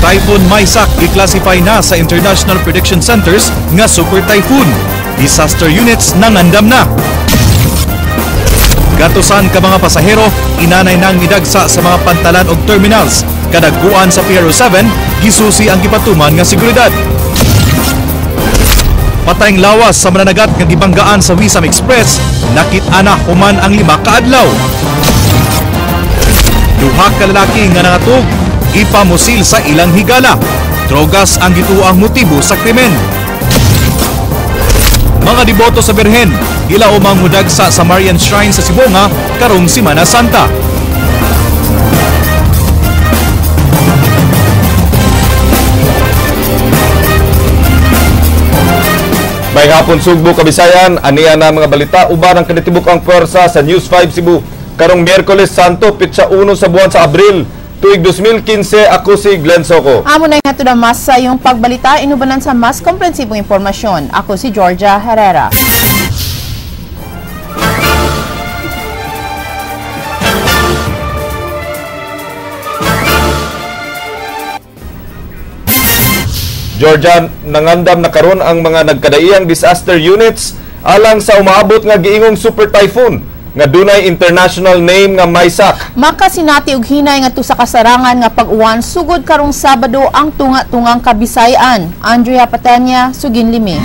Typhoon Maysak gi-classify na sa International Prediction Centers nga super typhoon. Disaster units nangandam na. Gatusan ka mga pasahero inanay nang midagsa sa mga pantalan og terminals. Kadagkuan sa PRO 7, gisusi ang gipatuman nga seguridad. Patayng lawas sa mananagat nga gibanggaan sa Wisam Express, nakit-a na human ang 5 ka adlaw. Duha ka lalaki nga nangatog, gipamusil sa ilang higala. Drogas ang gituoang motibo sa krimen. Mga deboto sa Birhen, gilaumang mudagsa sa Marian Shrine sa Sibonga karong Semana Santa. May hapon Sugbo, Kabisayan, aniya na mga balita uban ang kanitibok ang pwersa sa News 5 Cebu. Karong Miyerkules Santo, pitsa 1 sa buwan sa Abril, tuig 2015, ako si Glenn Soco. Amo na yung na mas sa iyong pagbalita, inubanan sa mas komprehensibong impormasyon. Ako si Georgia Herrera. Georgia, nangandam na karon ang mga nagkadaiyang disaster units alang sa umaabot nga giingong super typhoon nga dunay international name nga Maysak. Makasinati og hinay ngadto sa kasarangan nga pag-uwan sugod karong Sabado ang tunga-tungang Kabisayan. Andrea Patanya, Suginlimi.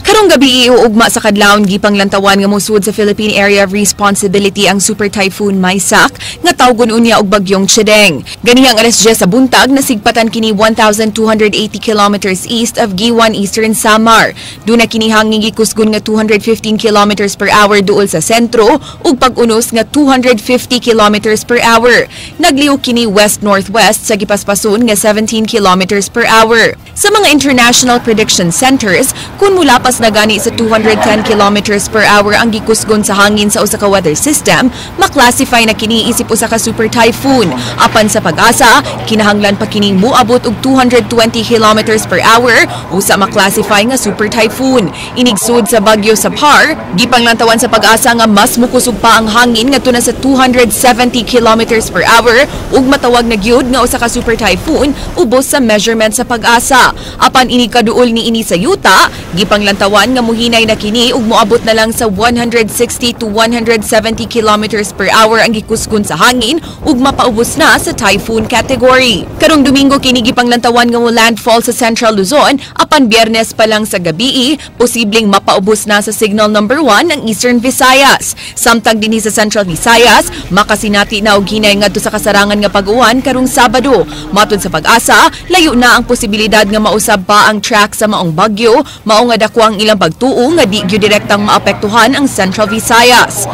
Karong gabi iuugma sa kadlawon gipang lantawan nga mosud sa Philippine Area of Responsibility ang Super Typhoon Maysak nga tawgon unya og bagyong Chedeng. Ganihang alas 10 sa buntag nasigpatan kini 1,280 kilometers east of Guiuan, Eastern Samar. Duna kini hangin gikusgon nga 215 kilometers per hour duol sa sentro ug pag-unos nga 250 kilometers per hour. Naglihok kini west-northwest sa gipaspason nga 17 kilometers per hour. Sa mga international prediction centers, kun mulapas na gani sa 210 kilometers per hour ang gikusgon sa hangin sa usa ka weather system, maklasify na kini isip usa ka super typhoon. Apan sa Pag-asa, kinahanglan pa kining moabot og 220 kilometers per hour usa maklasify nga super typhoon. Inigsud sa bagyo sa Par, gipanglantawan sa Pag-asa nga mas mukusog pa ang hangin ngadto na sa 270 kilometers per hour ug matawag na gyud nga usa ka super typhoon ubos sa measurement sa Pag-asa. Apan ini kaduol ni ini sa yuta, gipanglantawan nga muhinay na kini ug moabot na lang sa 160 to 170 kilometers per hour ang gikusgon sa hangin ug mapaubos na sa typhoon category. Karong Domingo kini gipanglantawan nga mo landfall sa Central Luzon, apan Biyernes pa lang sa gabii, posibleng mapaubos na sa signal number 1 ang Eastern Visayas. Samtang dinhi sa Central Visayas, makasinati na og hinay ngadto sa kasarangan nga pag-uwan karong Sabado. Matod sa Pag-asa, layo na ang posibilidad nga mausab pa ang track sa maong bagyo, mao nga dako ang ilang pagtuo nga di gyud direktang maapektuhan ang Central Visayas.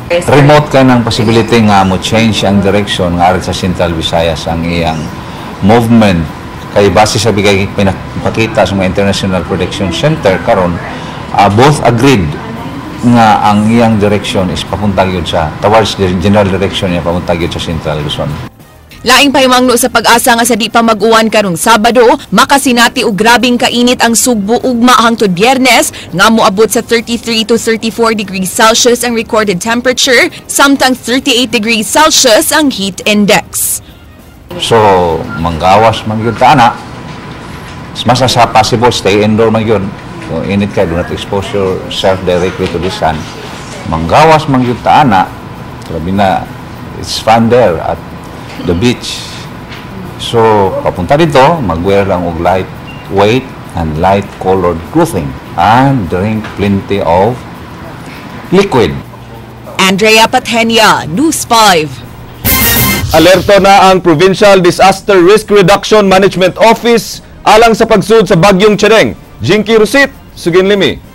Remote ka ng possibility nga mo change ang direction nga aron sa Central Visayas ang iyang movement kay base sa bigay pinapakita sa mga International Prediction Center karon, both agreed nga ang iyang direction is papunta gyud sa towards the general direction niya, papunta gyud sa Central Luzon. Laing pahimangno sa Pag-asa nga sa di pa mag-uwan karong Sabado, makasinati og grabing kainit ang Sugbo ugma hangtod Biyernes nga moabot sa 33 to 34 degrees Celsius ang recorded temperature, samtang 38 degrees Celsius ang heat index. So, manggawas man gyud ta ana. As much as possible, stay indoor man gyud. Kung init ka, do not expose yourself directly to the sun. Manggawas man gyud ta ana. Grabe na, it's fun there at the beach. So, papunta dito, mag-wear lang og light weight and light colored clothing and drink plenty of liquid. Andrea Patenia, News 5. Alerto na ang Provincial Disaster Risk Reduction Management Office alang sa pagsud sa Bagyong Chedeng. Jinky Rusit, Suginlimi.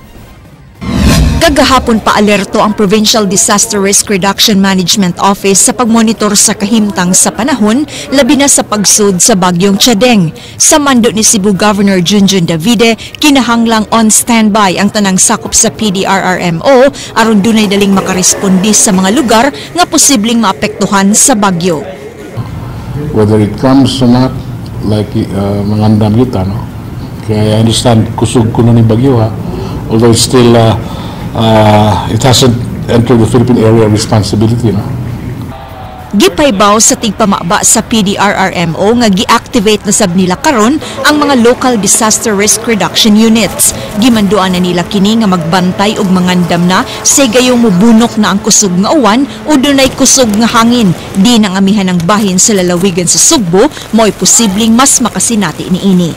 Kagahapon pa alerto ang Provincial Disaster Risk Reduction Management Office sa pagmonitor sa kahimtang sa panahon, labi na sa pagsud sa Bagyong Chedeng. Sa mando ni Cebu Governor Junjun Davide, kinahanglang on standby ang tanang sakop sa PDRRMO aron dunay daling makarespondi sa mga lugar nga posibleng maapektuhan sa bagyo. Whether it comes or not, like mangandam kita, no? Kaya I understand, kusog kuno ni bagyo ha. Although it's still, it hasn't entered the Philippine area of responsibility, no? Gipaybaw sa tigpamaba sa PDRRMO nga gi-activate na sab nila karon ang mga local disaster risk reduction units. Gimanduan na nila kini nga magbantay og mangandam na sa gayong mubunok na ang kusog nga uwan o dunay kusog nga hangin. Di nang amihan ang bahin sa lalawigan sa Sugbo, mo'y posibleng mas makasinati niini.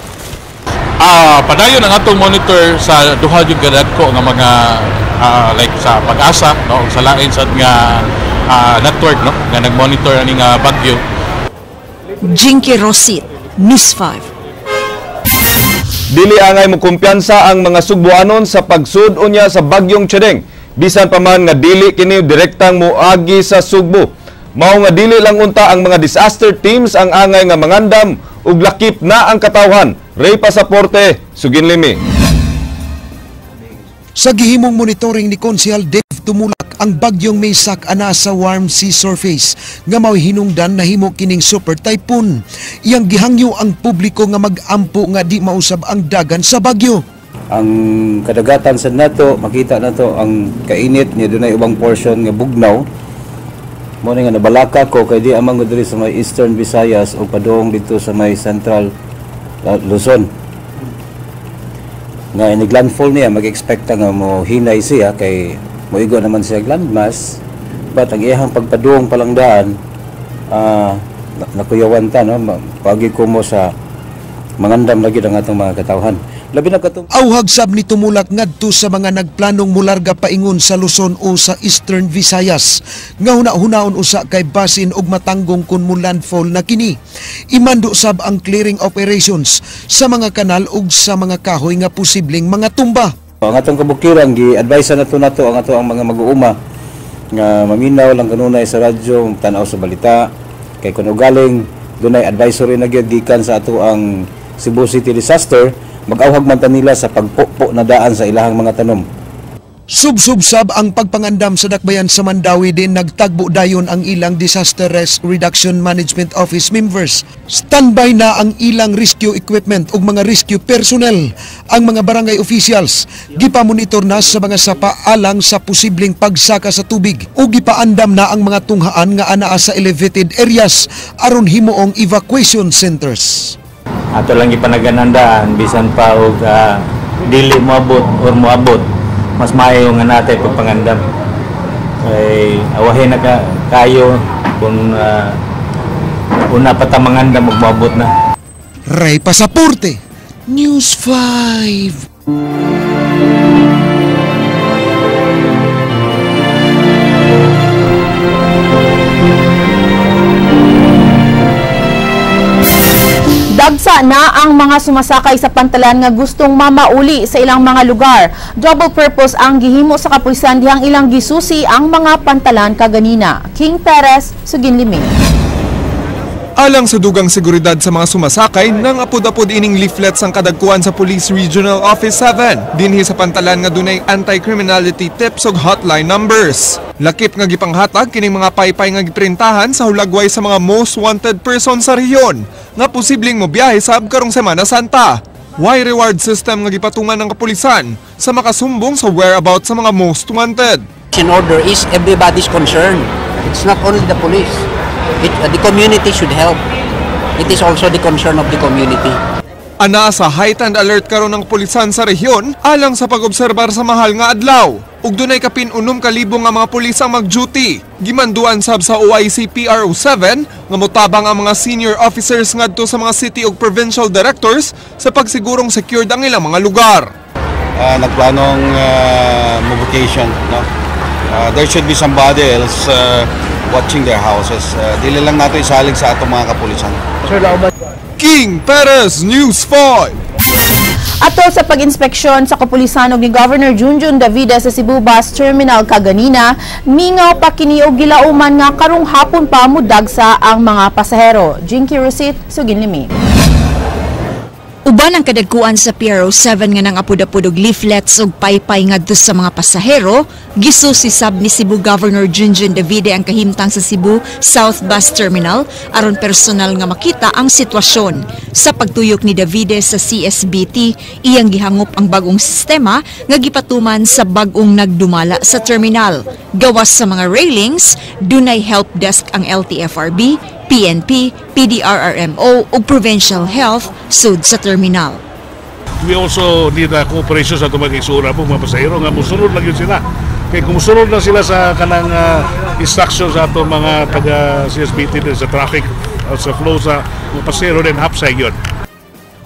Padayon ang atong monitor sa duha yung kadagko nga mga like sa Pag-asa, no, sa lain sad nga network, no, nga nag-monitor ani nga bagyo. Jinky Rosit, News 5. Dili angay mo kumpiyansa ang mga Sugbuanon sa pagsud unya sa bagyong Chedeng. Bisan pa man nga dili kini direktang moagi sa Sugbo. Mao nga dili lang unta ang mga disaster teams ang angay nga mangandam ug lakip na ang katawhan. Ray Pasaporte, Suginlimi. Sa gihimong monitoring ni Konsehal Dave Tumulak, ang bagyong Maysak ana sa warm sea surface nga mao'y hinungdan nahimo kining super typhoon. Iyang gihangyo ang publiko nga mag-ampo nga di mausab ang dagan sa bagyo. Ang kadagatan sa nato, makita nato ang kainit niya, dunay ubang portion nga bugnaw. Mo ni nga nabalaka ko kay di amang diri sa may Eastern Visayas o padung dito sa may Central Luzon. Nga inig landfall niya, mag-expect nga mo hinay siya kay moigo naman siya landmass, but ang iyang pagpadung palang daan nakuyawan ta, no, pagi ko mo sa mangandam lagi ang atong mga katawhan. Labi na katong Auhag sab ni Tumulak ngadto sa mga nagplanong mularga paingon sa Luzon o sa Eastern Visayas nga huna-hunaon usa kay basin og matanggong kun mo landfall na kini. Imando sab ang clearing operations sa mga kanal ug sa mga kahoy nga posibleng mga tumba. Ang atong kabukiran gi-advise na nato ang ato ang mga mag-uuma nga maminaw lang kanunay sa radyo, tan-aw sa balita kay kun ugaling dunay advisory na gyud gikan sa ato ang Cebu City Disaster, mag-awhag man ta nila sa pagpukpok na daan sa ilahang mga tanom. Subsubsab ang pagpangandam sa dakbayan sa Mandawi din nagtagbo dayon ang ilang Disaster Risk Reduction Management Office members. Standby na ang ilang rescue equipment ug mga rescue personnel. Ang mga barangay officials gipamonitor na sa mga sapa alang sa posibleng pagsaka sa tubig ug gipaandam na ang mga tunghaan nga anaa sa elevated areas aron himuong evacuation centers. Ato lang ipanaganandaan bisan pa og dili moabot or moabot, mas maayo nga natay pagpangandam. Kay awahin na kayo kung una pa ta mangandam ug moabot na. Ray Pasaporte, News 5. Dagsa na ang mga sumasakay sa pantalan nga gustong mamauli sa ilang mga lugar. Double purpose ang gihimo sa kapulisan dihang ilang gisusi ang mga pantalan kaganina. King Perez, Suginlimi. Alang sa dugang seguridad sa mga sumasakay, nang apod-apod ining leaflets ang kadagkuan sa Police Regional Office 7. Dinhi sa pantalan nga dunay anti-criminality tips ug hotline numbers. Lakip nga gipanghatag kining mga paypay nga giprintahan sa hulagway sa mga most wanted person sa rehiyon nga posibleng mobiyahe sab karong Semana Santa. Why reward system nga gipatungan ng kapulisan sa makasumbong sa whereabouts sa mga most wanted. In order is everybody's concern. It's not only the police. The community should help. It is also the concern of the community. Ana sa heightened alert karon ng pulisan sa rehiyon alang sa pag-obserbar sa mahal nga adlaw. Ug dunay kapin 6,000 nga mga pulis ang mag-duty. Gimanduan sab sa OIC PRO 7 nga motabang ang mga senior officers ngadto sa mga city ug provincial directors sa pagsigurong secured ang ilang mga lugar. Nagplanong mo-vacation, no? There should be somebody else watching their houses. Dili lang nato isalig sa atong mga kapulisan. King Perez, News 5. Ato sa pag-inspeksyon sa kapulisan og ni Governor Junjun Davide sa Cebu Bus Terminal kaganina, mingaw pa kini og gilauman nga karong hapon pa mudagsa ang mga pasahero. Jinky Rosit, Suginlimi. Uban ang kadagkuan sa PRO 7 nga nang-apod-apod og leaflets ug paypay ngadto sa mga pasahero, gisusi sab ni Cebu Governor Junjun Davide ang kahimtang sa Cebu South Bus Terminal aron personal nga makita ang sitwasyon. Sa pagtuyok ni Davide sa CSBT, iyang gihangop ang bagong sistema nga gipatuman sa bag-ong nagdumala sa terminal. Gawas sa mga railings, dunay help desk ang LTFRB, PNP, PDRRMO ug Provincial Health sud sa terminal. We also need a cooperation sa atong mga igsuon po, mga pasahero nga musunod lang gyud sila. Kay kung musunod lang sila sa kanang instructions sa atong mga taga CSBT din sa traffic sa flow sa mga pasahero, din hapsay gyud.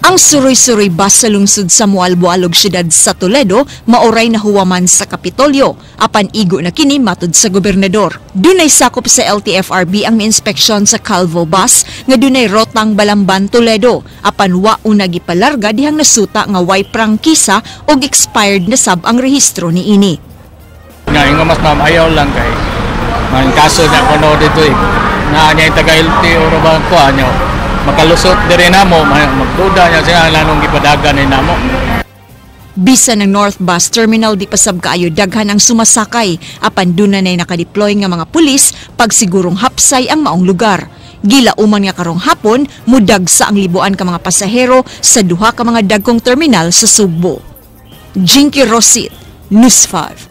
Ang Suroy-Suroy Bus sa lungsod sa Moalboal ug siyudad sa Toledo maoray na huwaman sa Kapitolyo apan igo na kini matud sa gobernador. Dunay sakop sa LTFRB ang miinspeksyon sa Calvo Bus nga dunay rotang Balamban Toledo apan wa una gipalarga dihang nasuta nga way prangkisa og expired na sab ang rehistro niini. Nga ingon mas, ma'am, ayaw lang kay man kaso niya kuno dito eh. Na niya taga LTO ro ba ko anyo makalusot diri namo, magduda niya sila lanong gipadagan ni namo. Bisan ng North Bus Terminal di pasab kaayo daghan ang sumasakay apan duna nay nakadeploy nga mga pulis pagsigurong hapsay ang maong lugar. Gilauman nga karong hapon mudagsa ang libuan ka mga pasahero sa duha ka mga dagkong terminal sa Sugbo. Jinky Rosit, News 5.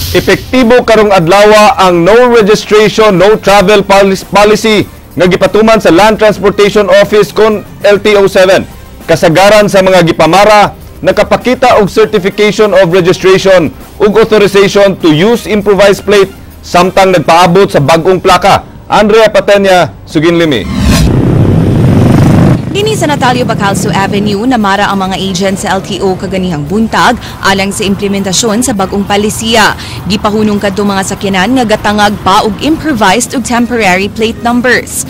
Epektibo karong adlawa ang no registration, no travel policy nga gipatuman sa Land Transportation Office kon LTO 7. Kasagaran sa mga gipamara nakapakita og certification of registration ug authorization to use improvised plate samtang nagpaabot sa bag-ong plaka. Andrea Patenya, Suginlimi. Dinhi sa Natalio Bacalso Avenue, namara ang mga agent sa LTO kaganihang buntag alang sa implementasyon sa bagong palisiya. Gipahunong kadto mga sakyanan nga gatangag pa og improvised ug temporary plate numbers.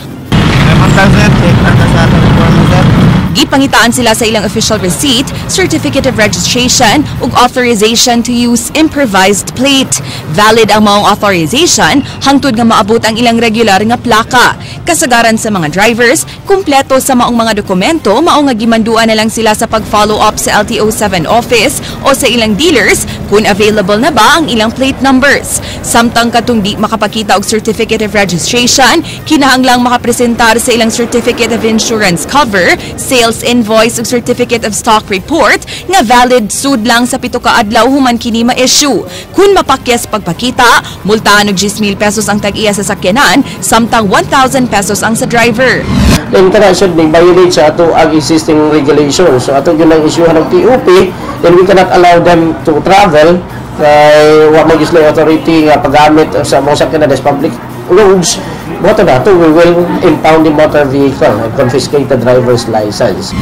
Gipangitaan sila sa ilang official receipt, certificate of registration ug authorization to use improvised plate. Valid ang maong authorization hangtod nga maabot ang ilang regular nga plaka. Kasagaran sa mga drivers, kumpleto sa maong mga dokumento, mao nga gimanduan na lang sila sa pag-follow up sa LTO 7 office o sa ilang dealers kung available na ba ang ilang plate numbers. Samtang katong di makapakita og certificate of registration, kinahanglang makapresentar sa ilang certificate of insurance cover, sales invoice ug certificate of stock report nga valid sud lang sa 7 ka adlaw human kini ma-issue. Kun mapakyas pagpakita, multahan og 10,000 pesos ang tag-iya sa sakyanan, samtang 1,000 pesos ang sa driver. Then kana should be violate sa ato ang existing regulation. So ato gyud ang isyuhan ng TOP, then we cannot allow them to travel kay wa man gyud authority nga paggamit sa mga sakyanan sa public roads. Moto na to, we will impound the motor vehicle and confiscate the driver's license.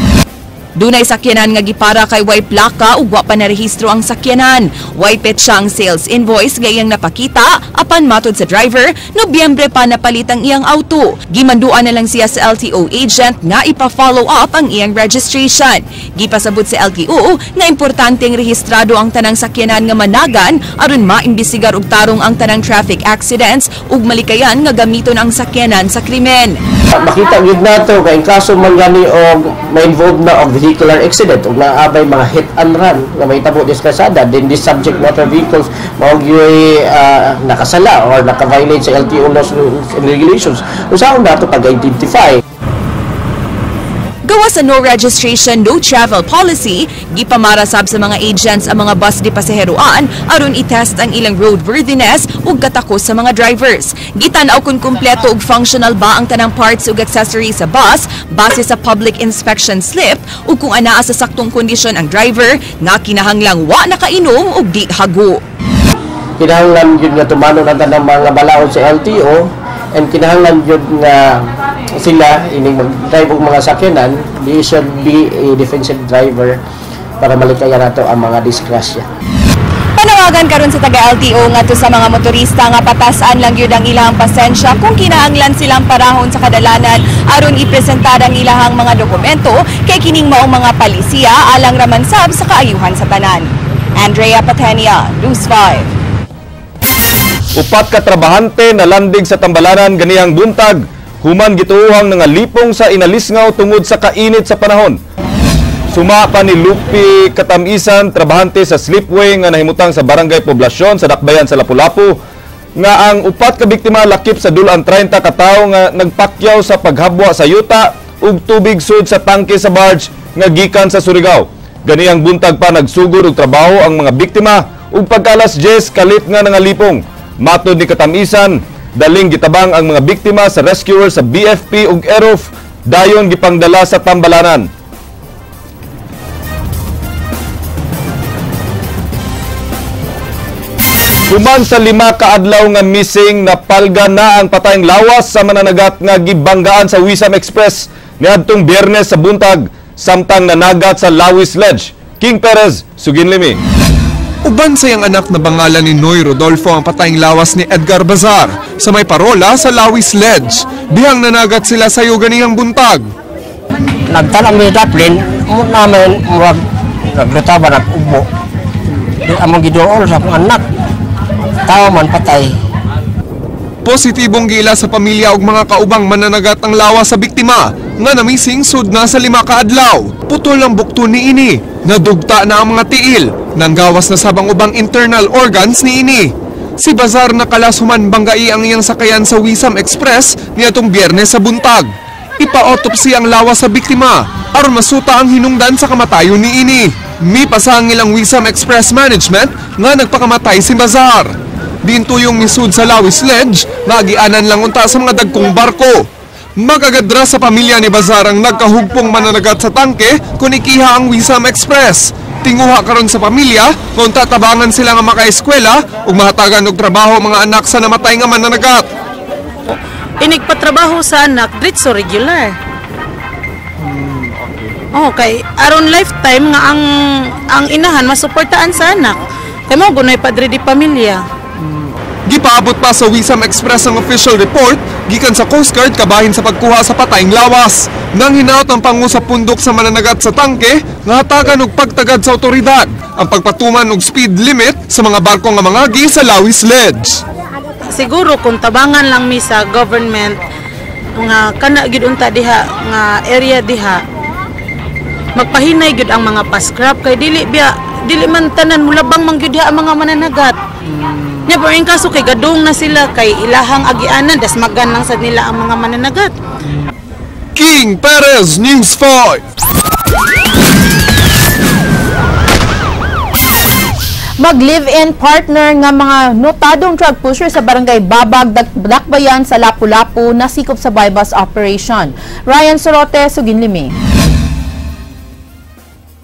Dunay sakyanan nga gipara kay way plaka ug wa pa narehistro ang sakyanan. Way petsa ang sales invoice nga iyang napakita apan matod sa driver, Nobyembre pa napalit ang iyang auto. Gimanduan na lang siya sa LTO agent nga ipa-follow up ang iyang registration. Gipasabot sa LTO nga importanteng rehistrado ang tanang sakyanan nga managan aron maimbestigar og tarong ang tanang traffic accidents ug malikayan nga gamiton ang sakyanan sa krimen. Makita gyud nato kay in kaso man gani og ma-involve na og vehicular accident og naabay mga hit and run nga mahitabo dis kalsada, then this subject motor vehicles mao gyud nakasala or naka-violate sa LTO laws and regulations, usaon nato pag-identify. Gawa sa no registration, no travel policy, gipamara sab sa mga agents ang mga bus di pasaheroan aron i-test ang ilang roadworthiness ug katakos sa mga drivers. Gitan-aw kung kumpleto ug functional ba ang tanang parts ug accessories sa bus base sa public inspection slip ug kung anaa sa saktong kondisyon ang driver nga kinahanglang wa nakainom ug di hago. Kinahanglan gyud nga tumanon ang tanang mga balaod sa LTO and kinahanglan gyud nga sila ining mag-drive og mga sakyanan, they should be a defensive driver para malikayan nato ang mga disgrasya. Panawagan karon sa taga-LTO ngadto sa mga motorista nga patasan lang gyud ang ilang pasensya kung kinahanglan silang parahon sa kadalanan aron ipresentar ang ilahang mga dokumento kay kining maong mga palisiya alang raman sab sa kaayuhan sa tanan. Andrea Patenia, News 5. Upat ka trabahante nalandig sa Tambalanan ganihang buntag. Human gituohang nangalipong sa inalisngaw tungod sa kainit sa panahon. Suma pa ni Lupi Katamisan, trabahante sa slipway nga nahimutang sa Barangay Poblasyon sa Dakbayan sa Lapu-Lapu, nga ang upat ka biktima lakip sa dulan 30 ka tawo nga nagpakyaw sa paghabwa sa yuta ug tubig sud sa tangke sa barge nga gikan sa Surigao. Ganiyang buntag pa nagsugod og trabaho ang mga biktima ug pagkalas 10 kalit nga nangalipong. Matod ni Katamisan, daling gitabang ang mga biktima sa rescuer sa BFP ug EROF dayon gipangdala sa Tambalanan. Human sa 5 ka adlaw nga missing, napalga na ang patayng lawas sa mananagat nga gibanggaan sa Wisam Express niadtong Biyernes sa buntag samtang nanagat sa Lawis Ledge. King Perez, Suginlimi. Uban sa iyang anak na bangalan ni Noy Rodolfo ang patayng lawas ni Edgar Bazar sa may parola sa Lawis Ledge. Dihang nanagat sila sa ganihang buntag. Nagtanam ni Daplin, namin murag nagluta ba nag-ubo. Di among giduol sa akong anak. Tao man patay. Positibong gila sa pamilya og mga kaubang mananagat ang lawas sa biktima nga namising sud na sa 5 ka adlaw. Putol ang bukto niini, nadugta na ang mga tiil, nanggawas na sabang ubang internal organs niini. Si Bazar nakalas human banggai ang iyang sakayan sa Wisam Express niadtong Biyernes sa buntag. Ipa-autopsy ang lawas sa biktima aron masuta ang hinungdan sa kamatayon niini. Mipasangil ang Wisam Express Management nga nagpakamatay si Bazar. Dinto yung misud sa Lawis Ledge, nagianan lang unta sa mga dagkong barko. Magagadra sa pamilya ni Bazar ang nagkahugpong mananagat sa tangke kung ikiha ang Wisam Express. Tinguha karon sa pamilya, kung tatabangan sila nga makaeskwela ug mahatagan og trabaho mga anak sa namatay nga mananagat. Inigpatrabaho sa anak, diretso regular. Okay, aron lifetime nga ang inahan masuportaan sa anak. Kay mo gunay padre di pamilya. Gipaabot pa sa Wisam Express ang official report gikan sa Coast Guard kabahin sa pagkuha sa patayng lawas. Nang hinaot ang pangu sa pundok sa mananagat sa tangke, nga hatagan og pagtagad sa otoridad ang pagpatuman og speed limit sa mga barko nga mangagi sa Lawis Ledge. Siguro kung tabangan lang mi sa government nga kana gyud unta diha nga area diha, magpahinay gyud ang mga pascrap kay dili biya dili man tanan mulabang man gyud diha ang mga mananagat. Nya po yung kaso kay gadong na sila kay ilahang agianan dasmagan lang sad nila ang mga mananagat. King Perez, News 5. Mag-live-in partner nga mga notadong drug pusher sa Barangay Babag, Dakbayan sa Lapu-Lapu nasikop sa bypass operation. Ryan Sorote, Suginlimi.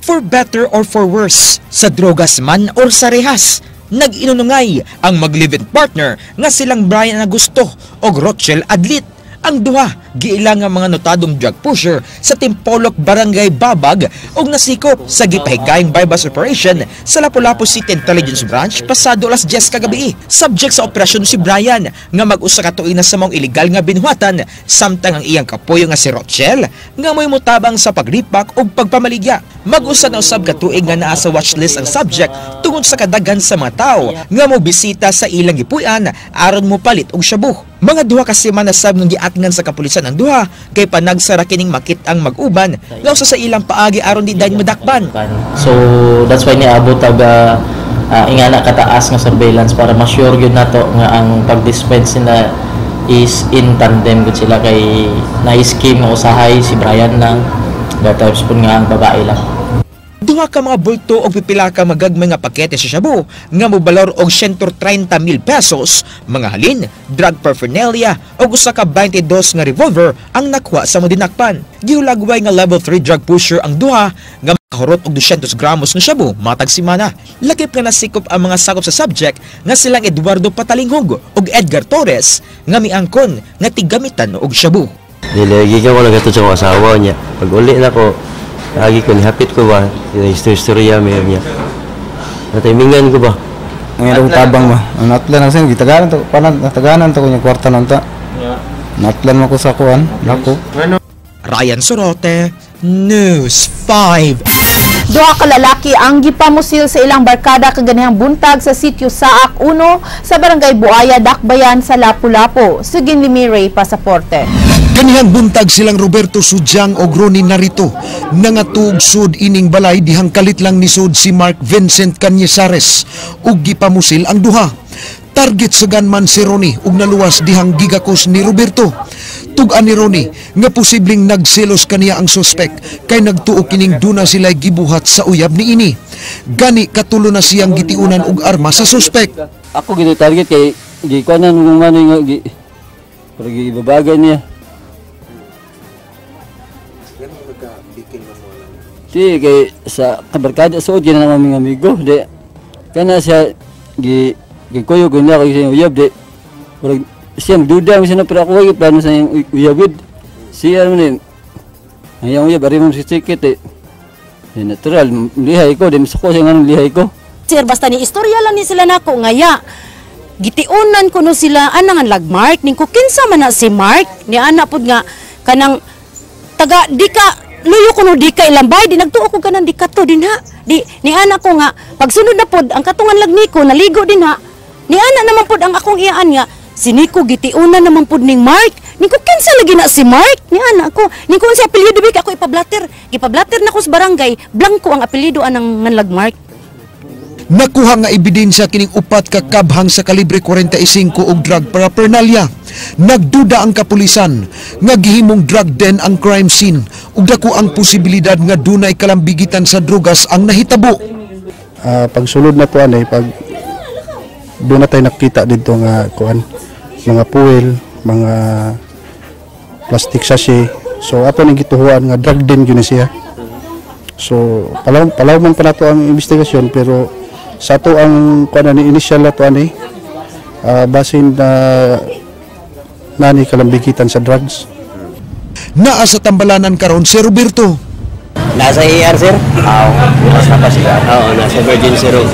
For better or for worse, sa drogas man or sa rehas, nag-inunungay ang mag-live-in partner nga silang Brian Agusto o Rochelle Adlit. Ang duha, giila nga mga notadong drug pusher sa Timpolok Barangay Babag og nasikop sa gipahigayong bypass operation sa Lapu-Lapu City Intelligence Branch pasado alas 10 kagabi. Subject sa operasyon si Brian nga mag-usa ka tuig na sa maong illegal nga binuhatan samtang ang iyang kapuyo nga si Rochelle nga mo'y motabang sa pagripak og pagpamaligya. Mag-usa na usab ka tuig nga naa sa watchlist ang subject tungod sa kadaghan sa mga tawo nga mobisita sa ilang gipuy-an aron mopalit og shabu. Mga duha ka semana sab nga giatngan sa kapulisan ang duha kay panagsara kining makit-ang mag-uban nga usa sa ilang paagi aron di dayon madakpan. So that's why niabot og ingana kataas nga surveillance para ma-sure gyud nato nga ang pag-dispense nila is in tandem gud sila kay na-scheme nga usahay si Brian lang, that types pud nga ang babae lang. Duha ka mga bulto og pipila ka magagmay nga pakete sa shabu nga mobalor og 130,000 pesos, mga halin, drug paraphernalia og usa ka 22 nga revolver ang nakuha sa mga dinakpan. Gihulagway nga level 3 drug pusher ang duha nga makahurot og 200 gramos nga shabu matag semana. Lakip nga nasikop ang mga sakop sa subject nga silang Eduardo Patalinghog ug Edgar Torres nga miangkon nga tiggamitan og shabu. Dili gikan ko lang sa akong asawa niya. Pag uli na ko, lagi ko nihapit ko ba, istorya meron niya. Nataimingan ko ba? Ang ilong tabang ba? Ang natlan ang sin, gitaganan to, panan, nataganan to kunya kwarta nanta. Natlan mo ko sa kuan, lako. Ryan Sorote, News 5. Duha ka lalaki ang gipamusil sa ilang barkada kaganihang buntag sa sitio Saak 1 sa Barangay Buaya, Dakbayan sa Lapu-Lapu. Suginlimi Ray Pasaporte. Ganihang buntag silang Roberto Sudyang og Ronnie Narito nangatugsud ining balay dihang kalit lang nisud si Mark Vincent Cañizares ug gipamusil ang duha. Target sa gunman si Ronnie ug naluwas dihang gigakos ni Roberto. Tug-an ni Ronnie nga posibleng nagselos kaniya ang suspek kay nagtuo kining duna sila'y gibuhat sa uyab niini. Gani katulo na siyang gitiunan og arma sa suspek. Ako gito target kay gikuanan mong mano nga pero gibabagay niya. Di kay sa kabarkada suod gina naman aming amigo di kana siya gi gikuyog niya ako sa uyab di murag siya magduda man siya na pero ako ay plano sa iyang uyab gud siya man ni ang iyang uyab ari man si ticket eh. Di natural lihay ko di masuko siya nganong lihay ko. Sir, basta ni istorya lang ni sila nako ngaya. Gitiunan ko no sila anang lag Mark ning ko kinsa man na si Mark ni ana pud nga kanang taga di ka luyo ko no di ka ilambay di nagtuo ko kanang di kato din ha di ni ana ko nga pagsunod na pod ang katungan lag niko naligo din ha ni ana naman pod ang akong iyaan nga si Nico gitiunan naman pod ning Mark ning ko kinsa lagi na si Mark ni ana ko ning ko unsa apelyido bi ako ipablatter gipablatter na ko sa barangay blanko ang apelyido anang nganlag Mark. Nakuha nga ebidensya kining upat ka kabhang sa kalibre 45 og drug paraphernalia. Nagduda ang kapulisan nga gihimong drug den ang crime scene ug dako ang posibilidad nga dunay kalambigitan sa drugas ang nahitabo. Pagsulod na to anay pag doon na tayo nakita dito nga kuan mga puwel, mga plastic sachet. So ato ning gituhuan nga drug den gyud ni siya. So palaw man pa nato ang investigasyon pero sa ato ang kuan ni initial na to ani basin na nani kalambigitan sa drugs. Naa sa tambalanan karon si Roberto. Nasa ER sir? Oo, bukas na pa sila. Oo, nasa emergency room.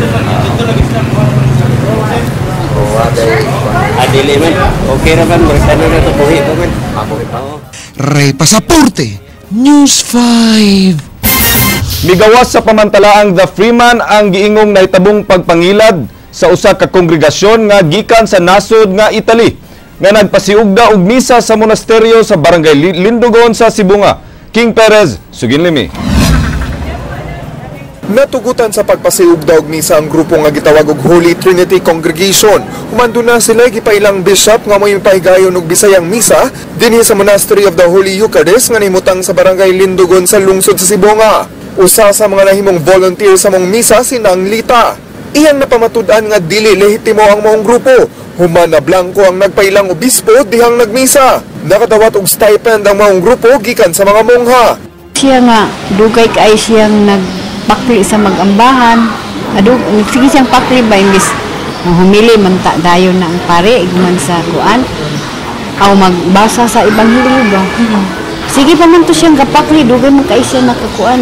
Adili man. Okay ra man, basta na to buhi pa man. Buhi pa. Ray Pasaporte, News 5. Migawas sa pamantalaang The Freeman ang giingong nahitabong pagpangilad sa usa ka kongregasyon nga gikan sa nasod nga Italy nga nagpasiugda og misa sa monasteryo sa barangay Lindogon sa Sibonga. King Perez, Suginlimi. Natugutan sa pagpasiugda og misa ang grupo nga gitawag og Holy Trinity Congregation. Humando na sila gipailang bishop nga mo'y pahigayon og Bisayang misa dinhi sa Monastery of the Holy Eucharist nga nahimutang sa barangay Lindogon sa lungsod sa Sibonga. Usa sa mga nahimong volunteer sa mong misa si Nang Lita. Iyang napamatud-an nga dili lehitimo ang maong grupo. Human na blanko ang nagpailang obispo dihang nagmisa. Nakadawat og stipend ang maong grupo gikan sa mga mongha. Siya nga dugay kay siyang nagpakli sa magambahan. Adug sige siyang pakli ba imbis humili man ta dayon na ang pare guman sa kuan aw magbasa sa ebanghelyo ba. Sige pa man to siyang gapakli dugay man kay siya nakakuan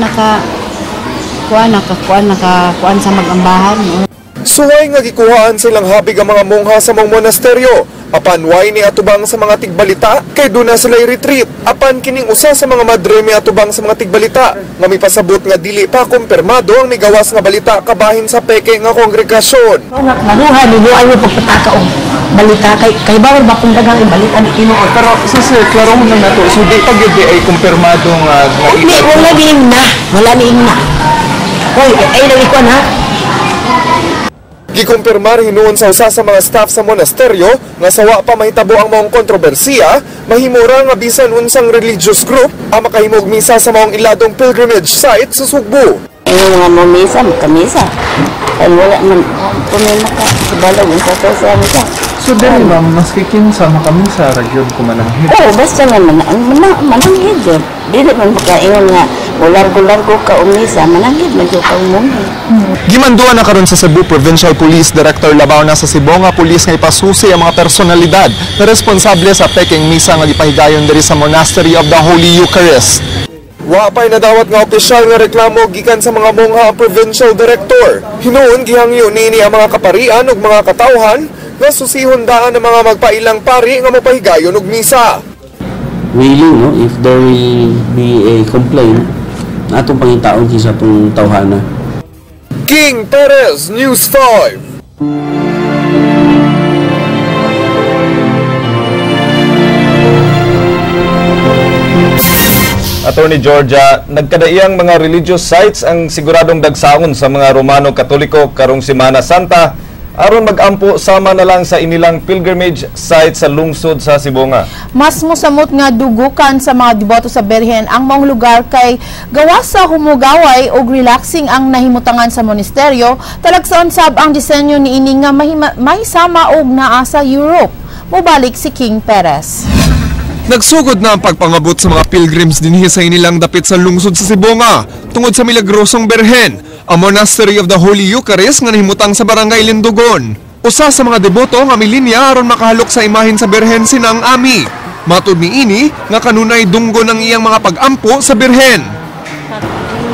nakakuan sa magambahan. No? Suway nga gikuhaan silang habig ang mga mongha sa mong monasteryo. Apan way ni atubang sa mga tigbalita kay duna sila'y retreat. Apan kining usa sa mga madre mi atubang sa mga tigbalita nga mipasabot nga dili pa kumpirmado ang migawas nga balita kabahin sa peke nga kongregasyon. Nga klaruhan ninyo ayo pagpataka og balita kay bawal ba kung daghang ibalita ni tinuod. Pero sir, klaro mo lang nato. So di pa gyud ay kumpirmado nga wala ni na, wala ni na. Hoy, ay nang ikuan ha. Gikumpirmar hinuon sa usa sa mga staff sa monasteryo nga sawa pa mahitabo ang maong kontrobersiya, mahimura nga bisan unsang religious group ang makahimog misa sa maong iladong pilgrimage site sa Sugbo. Yung mga mamisa, makamisa. Ay wala man pumima ka balog unsa to sa misa. So dali ma'am, maski kinsa makamisa ra gyud kumananghid. Oo, basta nga mananghid gyud. Dili man makaingon nga mulargo-largo ka umisa, mananghid man gyud kang munghi. Gimanduan na karon sa Cebu Provincial Police Director labaw na sa Sibonga Police nga ipasusi ang mga personalidad na responsable sa peking misa nga gipahigayon diri sa Monastery of the Holy Eucharist. Wa pa'y nadawat nga opisyal nga reklamo gikan sa mga mongha ang provincial director. Hinuon gihangyo niini ang mga kaparian ug mga katawhan nga susihon daan ang mga magpailang pari nga mopahigayon og misa. Willing, no, if there will be a complaint, atong pangitaon kinsa tong tawhana. King Perez, News 5. Attorney Georgia, nagkadaiyang mga religious sites ang siguradong dagsaon sa mga Romano Katoliko karong Semana Santa aron magampo sama na lang sa inilang pilgrimage site sa lungsod sa Sibonga. Mas mosamot nga dugukan sa mga deboto sa Birhen ang maong lugar kay gawas sa humugaway og relaxing ang nahimutangan sa monasteryo, talagsaon sab ang disenyo niini nga mahisama og naa sa Europe. Mobalik si King Perez. Nagsugod na ang pagpangabot sa mga pilgrims dinhi sa inilang dapit sa lungsod sa Sibonga tungod sa milagrosong Birhen, ang Monastery of the Holy Eucharist nga nahimutang sa Barangay Lindugon. Usa sa mga deboto nga milinya aron makahalok sa imahen sa Birhen sinang Ami. Matud niini nga kanunay dunggo ng iyang mga pag-ampo sa Birhen.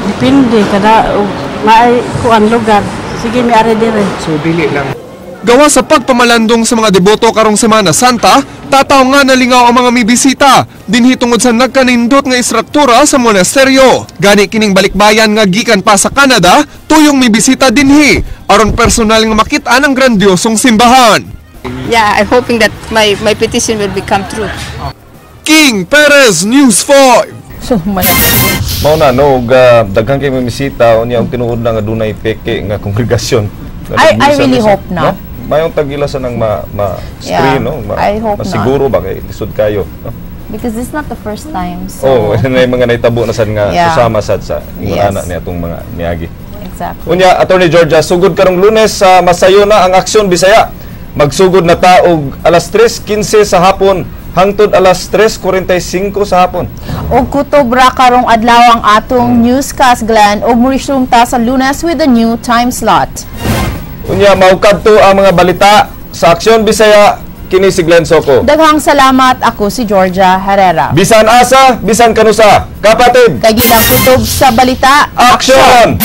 Depende kada maay kuan lugar. Sige mi ari dire. So dili lang. Gawa sa pagpamalandong sa mga deboto karong Semana Santa, tataw nga nalingaw ang mga mibisita dinhi tungod sa nagkanindot nga istruktura sa monasteryo. Gani kining balikbayan nga gikan pa sa Canada, tuyong mibisita dinhi aron personal nga makit-an ang grandiosong simbahan. Yeah, I'm hoping that my petition will become true. King Perez, News 5. So, Mao na no, ug daghan kay mibisita unya og tinuod na nga dunay peke nga kongregasyon. I really hope not. No? Mayong tagila sa nang ma screen, Yeah, no? I hope masiguro ba kay lisod kayo, no? Because this is not the first time. So, Oh, may mga naitabo na sad nga usama sad sa ingon ana ni atong mga miagi. Unya, Attorney Georgia, sugod karong Lunes sa masayo na ang Aksyon Bisaya. Magsugod na ta og alas 3:15 sa hapon hangtod alas 3:45 sa hapon. Og kutob ra karong adlaw ang atong newscast, Glenn, og mo-resume ta sa Lunes with a new time slot. Unya, maukadto ang mga balita sa Aksyon Bisaya, kini si Glenn Soco. Daghang salamat, ako si Georgia Herrera. Bisan asa, bisan kanusa. Kapatid! Kay gilang kutob sa balita. Aksyon!